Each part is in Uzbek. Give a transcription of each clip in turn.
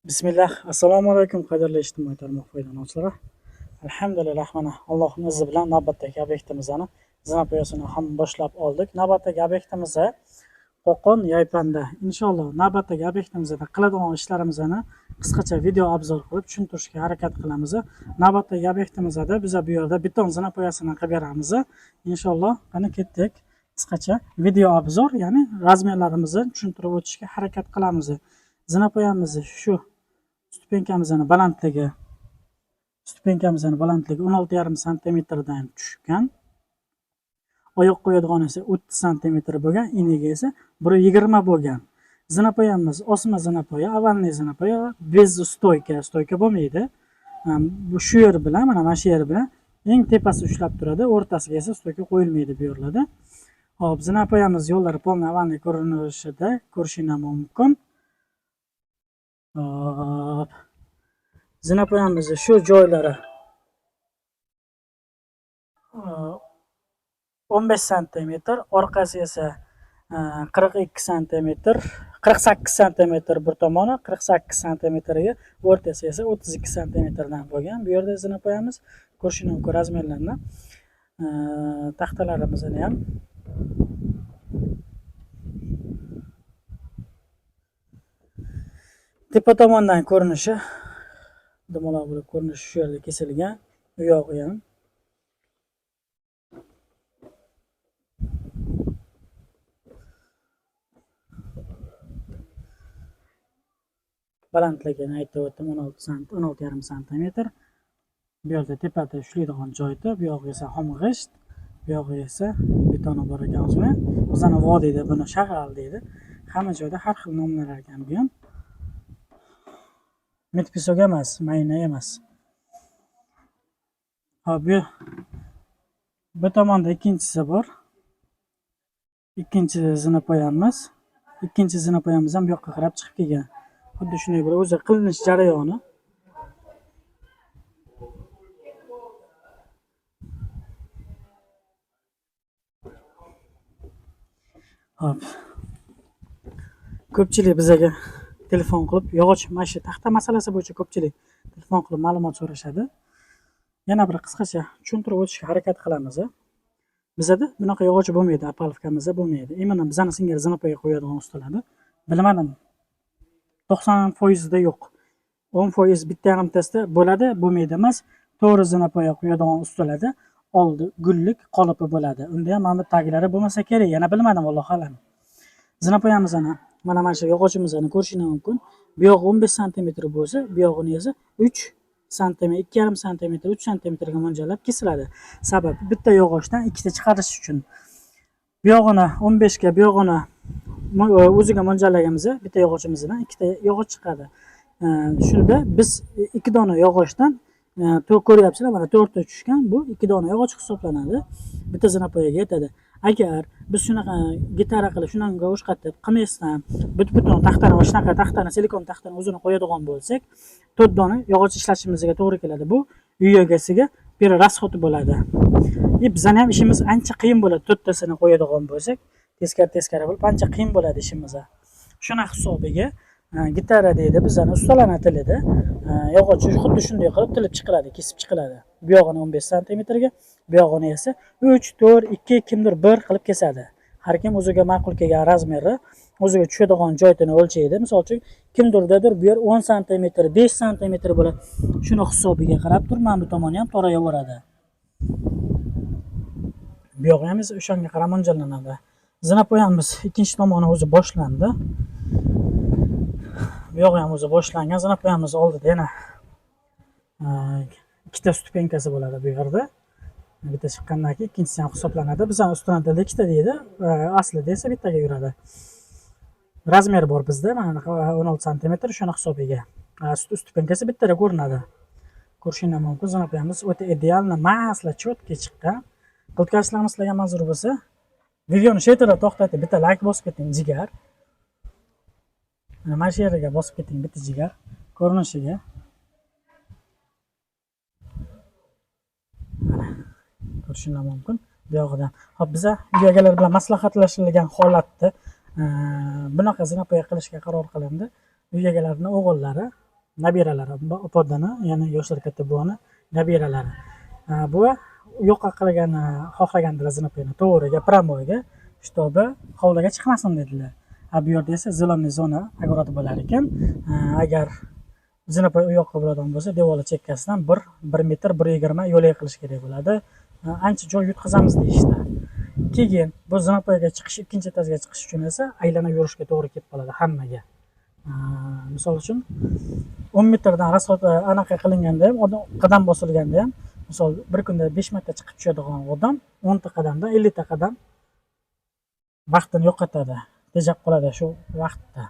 Bismillah. Assalomu alaykum, qadrli ijtimoiy tarmoq foydalanuvchilari. Alhamdulillah, mana Allohning izni bilan navbatdagi obyektimizni zinapoyasini ham boshlab oldik. Navbatdagi obyektimiz Qo'qon Yaypanda. Inshaalloh navbatdagi obyektimizda qiladigan ishlarimizni qisqacha video obzor qilib tushuntirishga harakat qilamiz. Navbatdagi obyektimizda biz bu yerda beton zinapoyasini qilib beramiz. Inshaalloh qani ketdik. Qisqacha video obzor, ya'ni razmerlarimizni tushuntirib o'tishga harakat qilamiz. Zinapoyamizni shu stupenkamizni balandligi 16,5 santimetrdan tushgan. Oyoq qo'yadigan esa 30 santimetr bo'lgan, iniga esa 1,20 bo'lgan. Zinapoyamiz osma zinapoya, avalniy zinapoya, bez stoyka, stoyka bo'lmaydi. Bu shu yer bilan, mana shu yer bilan eng tepasi ushlab turadi, o'rtasiga esa stoyka qo'yilmaydi bu yerlarda. Xo'p, zinapoyamiz yo'llari polniy avalniy ko'rinishida ko'rishingiz mumkin. Hop. Zinapoyamizni shu joylari 15 santimetr, orqasi esa 42 santimetr, 48 santimetr bir tomoni, 48 santimetrga, o'rtasi esa 32 santimetrdan bo'lgan. Bu yerda zinapoyamiz ko'rishingiz mumkin razmerlarni. Taxtalarimizni ham tepa tomondan ko'rinishi, dumaloq bo'lib ko'rinishi shu yerda kesilgan, u yog'i ham. Balandligini aytib o'tdim, 16,5 santimetr. Bu yerda tepada ushlaydigan joyda, bu yog'i esa xom g'isht, bu yog'i esa betoni bor ekan o'zini. Bizani vodiyda buni shag'al deydi. Hamma joyda har xil nomlar ekan bu ham. Medpisok emas, mayna emas. Hop, bu tomonda ikkinchisi bor. Ikkinchi zinapoyamiz. Ikkinchi zinapoyamiz ham bu yoqqa qarab chiqib kelgan. Xuddi shunday bir o'zi qilinish jarayoni. Hop. Ko'pchilik bizaga telefon qilib, yog'och mana shu taxta masalasi bo'yicha ko'pchilik telefon qilib ma'lumot so'rashadi. Yana bir qisqacha tushuntirib o'tishga harakat qilamiz. Bizada bunaqa yog'och bo'lmaydi, apalivkamizda bo'lmaydi. Imенно bizani singari zinapoyaga qo'yadigan ustalarda bilmadim. 90% yo'q. 10% bitta yarimtasida bo'ladi, bo'lmaydi emas. To'g'ri zinapoya qo'yadigan ustalarda oldi gullik qolipi bo'ladi. Unda ham mana bu taglari bo'lmasa kerak, yana bilmadim, vallohu a'lam. Zinapoyamizni mana shu yog'ochimizni ko'rishingiz mumkin. Bu yog'i 15 santimetr bo'lsa, bu yog'ini esa 3 santimetr, ikki yarim santimetr, 3 santimetrga mo'ljallab kesiladi. Sababi bitta yog'ochdan ikkita chiqarish uchun. Bu yog'ini 15 ga, bu yog'ini o'ziga mo'ljallaganimizda bitta yog'ochimizdan ikkita yog'och chiqadi. Shunda biz ikki dona yog'ochdan, ko'ryapsizlar, mana to'rtta tushgan, bu ikki dona yog'och hisoblanadi. Bitta zinapoyaga yetadi. Agar biz shunaqa gitara qilib, shunga o'xshatib qilmasdan, butun taxtani va shunaqa taxtani, silikon taxtani o'zini qo'yadigan bo'lsak, 4 dona yog'och ishlashimizga to'g'ri keladi. Bu uy egasiga bir rasxod bo'ladi. Bizani ham ishimiz ancha qiyin bo'ladi. To'rttasini qo'yadigan bo'lsak, teskari-teskari bo'lib ancha qiyin bo'ladi ishimiz. Shuni hisobiga, gitara deydi bizani ustalarning tilida, yog'och xuddi shunday qilib tilib chiqiladi, kesib chiqiladi. Bu yog'ini 15 santimetrga, bu yog'ini esa 3, 4, 2, kimdir 1 qilib kesadi. Har kim o'ziga ma'qul kelgan razmeri, o'ziga tushadigan joyini o'lchaydi. Misol uchun, kimdirdadir bu yer 10 santimetr, 5 santimetr bo'ladi. Shuni hisobiga qarab turib, mana bu tomoni ham torayaveradi. Bu yog'i ham esa o'shanga qarab mo'ljallanadi. Zinapoyamiz ikkinchi tomoni o'zi boshlandi. Bu yog'i ham o'zi boshlangan. Zinapoyamiz oldida yana, ikkita stupenkasi bo'ladi bu yerda. Bitta chiqqandan keyin ikkinchisi ham hisoblanadi. Bizning ustidan tilda ikkita deydi, aslida esa bittaga yuradi. Razmer bor bizda, mana bunaqa 16 santimetr shuni hisobiga. Stupenkasi bittada ko'rinadi. Ko'rishingiz mumkin. Zinapoyamiz o'ta idealni, masla, cho'tki chiqqan. Qilib sizlarga manzur bo'lsa, videoni shu yerda to'xtatib, bitta like bosib keting, jigar. Mana shu yerga bosib keting, bitta jigar ko'rinishiga. Mana ko'rishingiz mumkin bu yog'idan. Xo'p, biza uy egalari bilan maslahatlashilgan holatda, bunaqa zinapoya qilishga qaror qilindi. Uy egalarining o'g'illari Nabiralari, opodani, ya'ni yoshlar katta buvani nabiralari. Buva u yoqqa qilgani xohlagandilar zinapoyani to'g'riga, прямой ga, чтобы hovliga chiqmasin dedilar. Bu yerda esa зеленый zona огород bo'lar ekan. Agar zinapoya u yoqqa bo'ladigan bo'lsa, devorlar chekkasidan 1 metr 1,20 yo'lak qilish kerak bo'ladi. Ancha joy yutqazamiz deyishdi. Keyin bu zinapoyaga chiqish, ikkinchi etajga chiqish uchun esa aylanib yurishga to'g'ri kelib qoladi hammaga. Misol uchun 10 metrdan расход anaqa qilinganda ham, odam qadam bosilganda ham, misol bir kunda 5 marta chiqib tushadigan odam 10 ta qadamdan 50 ta qadam vaqtini yo'qotadi, tejab qoladi shu vaqtda.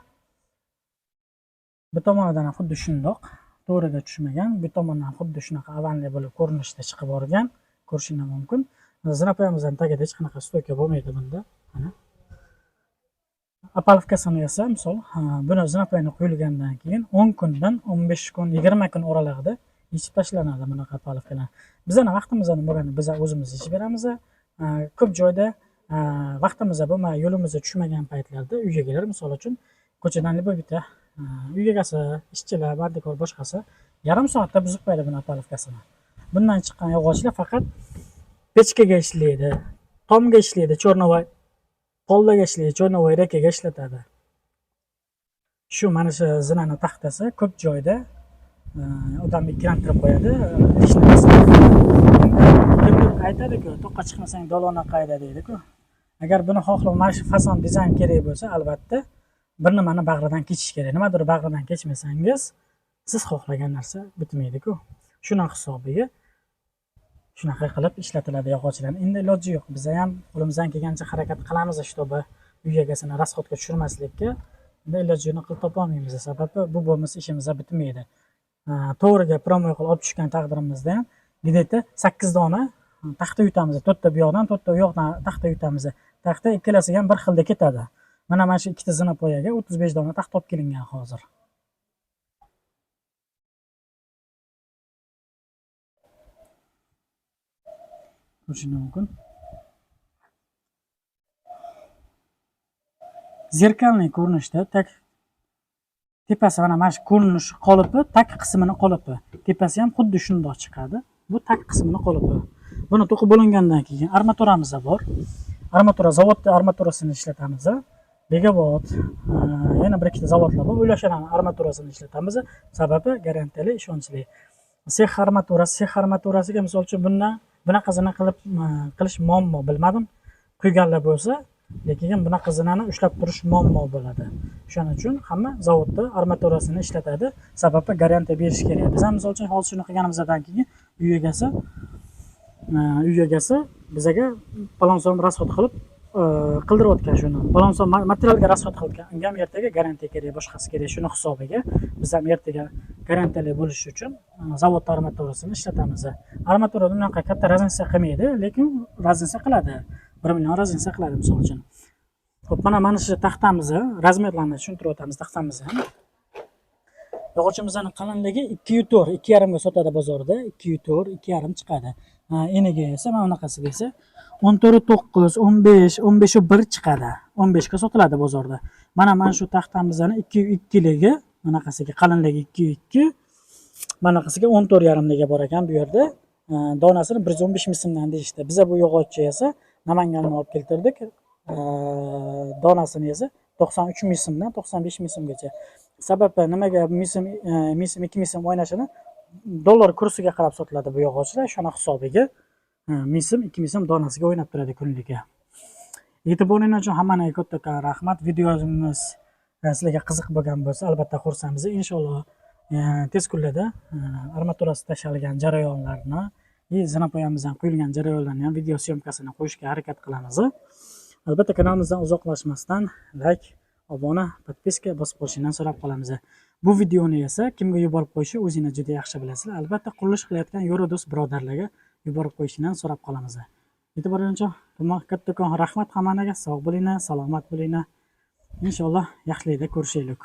Bu tomonidan ham xuddi shundoq, to'g'riga tushmagan, bu tomondan ham xuddi shunaqa avanli bo'lib ko'rinishda chiqib borgan, ko'rishinglar mumkin. Zinapoyamizdan tagida hech qanaqa стойка bo'lmaydi bunda. Mana. Опалубка sini esa, misol, buni zinapoyani quyilgandan keyin 10 kundan 15 kun, 20 kun oralig'ida yechib tashlanadi bunaqa опалубка lar. Bizani vaqtimizni bo'lganda biz o'zimiz yechib beramiz. Ko'p joyda vaqtimiz bo'lmay, yo'limizga tushmagan paytlarda uy egalari, misol uchun, ko'chadan любой bitta uy egasi, ishchilar, mardikor, boshqasi yarim soatda buzib qo'yadi buni опалубка sini. Bundan chiqqan yog'ochlar faqat pechkaga ishlaydi, tomga ishlaydi, черновой pollarga ishlaydi, черновой рейка ga ishlatadi. Shu mana shu zinani taxtasi ko'p joyda odamni ikkilantirib qo'yadi. Лишний. Kimdir aytadi-ku, toqqa chiqmasang dolona qayda deydi-ku. Agar buni xohlab mana shu fason dizayn kerak bo'lsa, albatta bir nimani bag'ridan kechish kerak. Nimadir bag'ridan kechmasangiz, siz xohlagan narsa bitmaydi-ku. Shuni hisobiga shunaqa qilib ishlatiladi yog'ochlarni. Endi iloji yo'q. Biz ham qo'limizdan kelgancha harakat qilamiz, чтобы uy egasini расход ga tushirmaslikka. Endi ilojini qilib topolmaymiz. Sababi bu bo'lmasa ishimiz bitmaydi. To'g'riga прямой qilib olib tushgan taqdirimizda ham где-то 8 dona taxta yutamiz. 4 ta bu yoqdan, 4 ta u yoqdan taxta yutamiz. Taxta ikkalasiga ham bir xilda ketadi. Mana shu ikkita zinapoyaga 35 dona taxta olib kelingan hozir. Ko'rishingiz mumkin. Зеркальный ko'rinishda tak tepasi mana shu ko'rinish qolipi, tak qismini qolipi. Tepasi ham xuddi shundoq chiqadi. Bu tak qismini qolipi. Buni to'qib bo'lingandan keyin armaturamiz bor. Armatura zavodda armaturasini ishlatamiz. Begobod, yana bir ikkita zavodlar bor. Ular armaturasini ishlatamiz. Sababi garantiyali, ishonchli. Sex armaturasi, sex armaturasiga misol uchun bundan bunaqa zina qilib qilish muammo, bilmadim. Quyganlar bo'lsa, lekin bunaqa zinani ushlab turish muammo bo'ladi. Shuning uchun hamma zavodda armaturasini ishlatadi. Sababi garantiya berish kerak. Biz ham misol uchun hozir shuni qilganimizdan keyin uy egasi bizaga palon so'm расход qilib qildirayotgan shuni. Palon so'm materialga расход qilgan. Unga ham ertaga garantiya kerak, boshqasi kerak. Shuni hisobiga biz ham ertaga garantiyali bo'lishi uchun zavod armaturasini ishlatamiz. Armatura bunaqa katta разница qilmaydi, lekin разница qiladi. 1 million разница qiladi misol uchun. Xo'p, mana shu taxtamizni размер larini tushuntirib o'tamiz taxtamizni ham. Yog'ochimizning qalinligi 2,4, 2,5 ga sotadi bozorda, 2,4, 2,5 chiqadi. Eniga esa mana bunaqasiga esa 14,9, 15, 15,1 chiqadi. 15 ga sotiladi bozorda. Mana shu taxtamizni 2,2 ligi, bunaqasiga qalinligi 2,2, manaqasiga 14,5 ligi bor ekan bu yerda. Donasini 115 ming so'mdan deyishdi. Biza bu yog'ochni esa Namangandan olib keltirdik. Donasini esa 93 ming so'mdan 95 ming so'mgacha. Sababi nimaga ming so'm, ming so'm, 2 ming so'm o'ynashini dollar kursiga qarab sotiladi bu yog'ochlar. Shuni hisobiga ming so'm, 2 ming so'm donasiga o'ynab turadi kunliga. E'tiboringiz uchun hammangizga kattakon rahmat. Videomiz sizlarga qiziq bo'lgan bo'lsa, albatta xursandmiz. Inshaalloh tez kunlarda armaturasi tashalgan jarayonlarni va zinapoyamizdan quyilgan jarayonlarni ham video съёмка sini qo'yishga harakat qilamiz. Albatta kanalimizdan uzoqlashmasdan like, obuna, подписка bosib qo'yishinglarni so'rab qolamiz. Bu videoni esa kimga yuborib qo'yishni o'zingiz juda yaxshi bilasizlar. Albatta qurilish qilayotgan yo'ra do'st birodarlarga yuborib qo'yishinglarni so'rab qolamiz. E'tiboringiz uchun kattakon rahmat hammangizga. Sog' bo'linglar, salomat bo'linglar. Inshaalloh yaxshilikda ko'rishaylik.